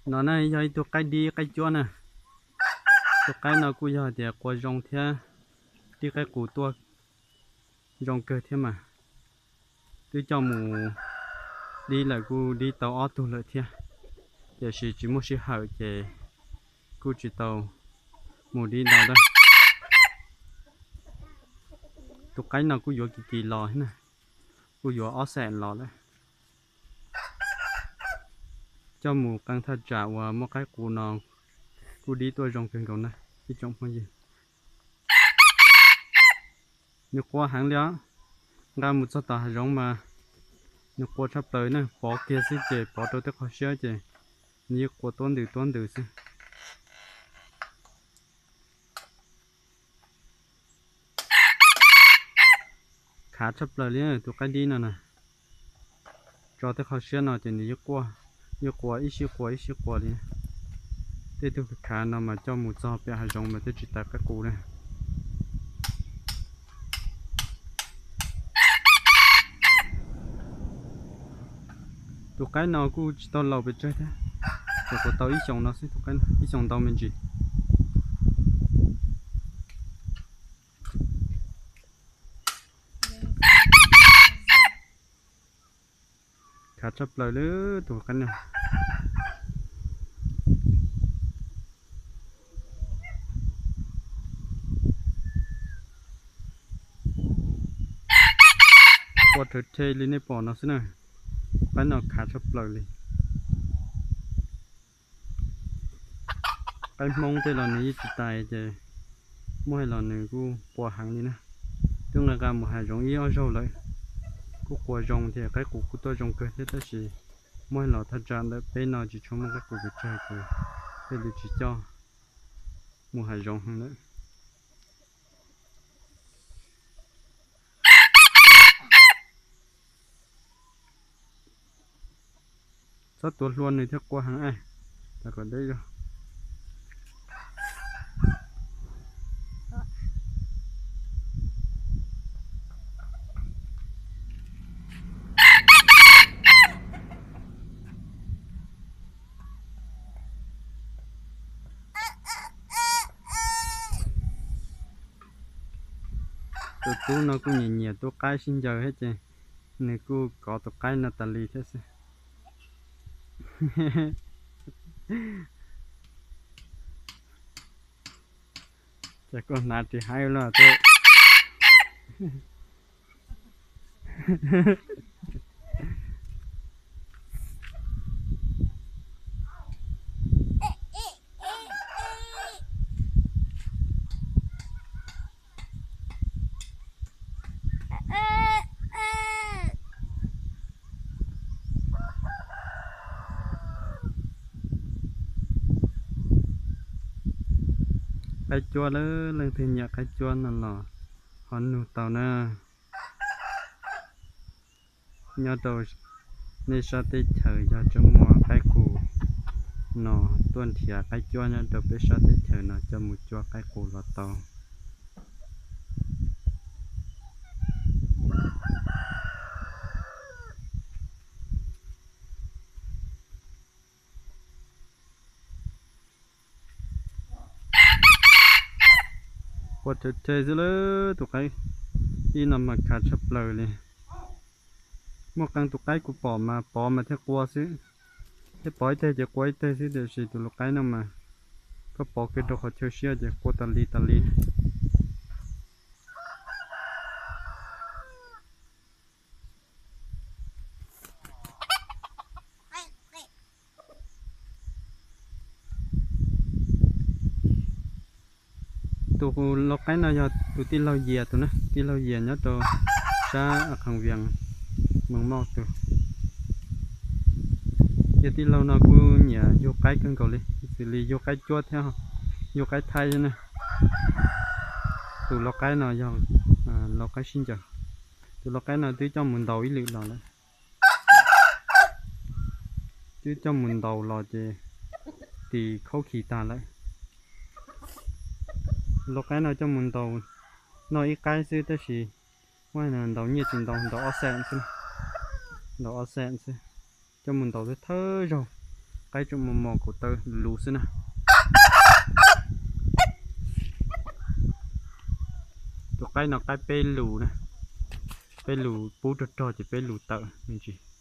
No na yog ib tug qaib dib qaib cuab na. Tus qaib no kuj yog tias qua zoo thiab, dib qaib qus tuaj zoo kawg thiab mas. Twb coj mus dib lawm kuj dib tau ob tug lawm thiab, tiam sis tsis muaj sij hawm ces kuj tsis tau mus dib ntau lawm. Tus qaib no kuj yuav kim kim los na, kuj yuav ob xees los lawm. Coj mus qee thaj tsam uas muaj qaib qus no kuj dib tuaj zoo kawg nkaus na ib tsoom phooj ywg. Nws qua heev li os. Nqa mus txog tom hav zoov mas nws qua tshaj plaws na, pov kiag xwb ces pov rau tej qhov siab ces nws yeej qua tuab ntws tuab ntws xwb. Khav tshaj plaws li tus qaib dib no na. Tso tej qhov siab no ces nws yeej qua, yeej qua ib sij qua ib sij qua li. Tej tug khav no mas coj mus txog pem hav zoov mas twb tsis tawm qaib qus na. Tus qaib no kuj tsis tau laus pes tsawg thiab, tsuas qua tau ib xyoos no xwb, ib xyoos ntau me ntsis. Khav tshaj plaws li tus qaib no. Qua rhawv rhe li nej pom no xwb na. Qaib no khav tshaj plaws li. Qaib Hmoob tej los nws yeej tsis tais ces muaj hais los nws kuj qua heev li na. Twb nqa nqa mus hav zoov ib ob zaug lawm, kuj qua zoo thiab, qaib qus kuj tuaj zoo kawg thiab, tab sis muaj hais los thaj tsam ntawm peb no tsis tshua muaj qaib qus pes tsawg ces thiaj li tsis coj mus hav zoov heev lawm. Txhob tuav hlua nws thiaj qua heev es, tas kom deb zog. Tus tub no kuj nyiam nyiam tus qaib sib ncaws thiab ces nws kuj kov tus qaib no tas li thiab xwb. Ces kuj hnav ris haib los thiab. Qaib cuab, leej twg nyiam qaib cuab no los ho nug tau na. Nyob rau nej sab teb chaws yog tseem muaj qaib qus no tuaj nrhiav qaib cuab nyob rau peb sab teb chaws no coj mus cuab qaib qus los tau. Qua rhawv rhe xwb lawm, tus qaib ib no mas khav tshaj plaws li. Muaj qee tus qaib kuv pom mas pov mas thiaj qua xwb, thiaj pov ib teg ces qua ib teg xwb, tiam sis tus lau qaib no mas koj pov kiag rau qhov chaw siab ces qua tas li tas li. Tus lau qaib no yog tus tij laug Yias tus na, tij laug Yias nyob rau sab Kham Vias, Moos Moj tus. Yog tij laug no kuj nyiam yug qaib kawg nkaus li, xws li yug qaib cuab thiab yug qaib thaib na. Tus lau qaib no yog lau qaib sib ncaws. Tus lau qaib no twb coj mus ntaus ib lwm los lawm. Twb coj mus ntaus los ces tis khaub khi tag lawm. Lau qaib no coj mus ntaus noj ib qaib xwb tab sis muab ntaus nyiaj tsis ntau, ntaus ob xees xwb, ntaus ob xees xwb. Coj mus ntaus thawj zaug, qaib tsuas mos mos kaum tawm luv xwb na. Tus qaib no qaib peb lus na, peb lus pub rog rog ces peb lus tawm me ntsis.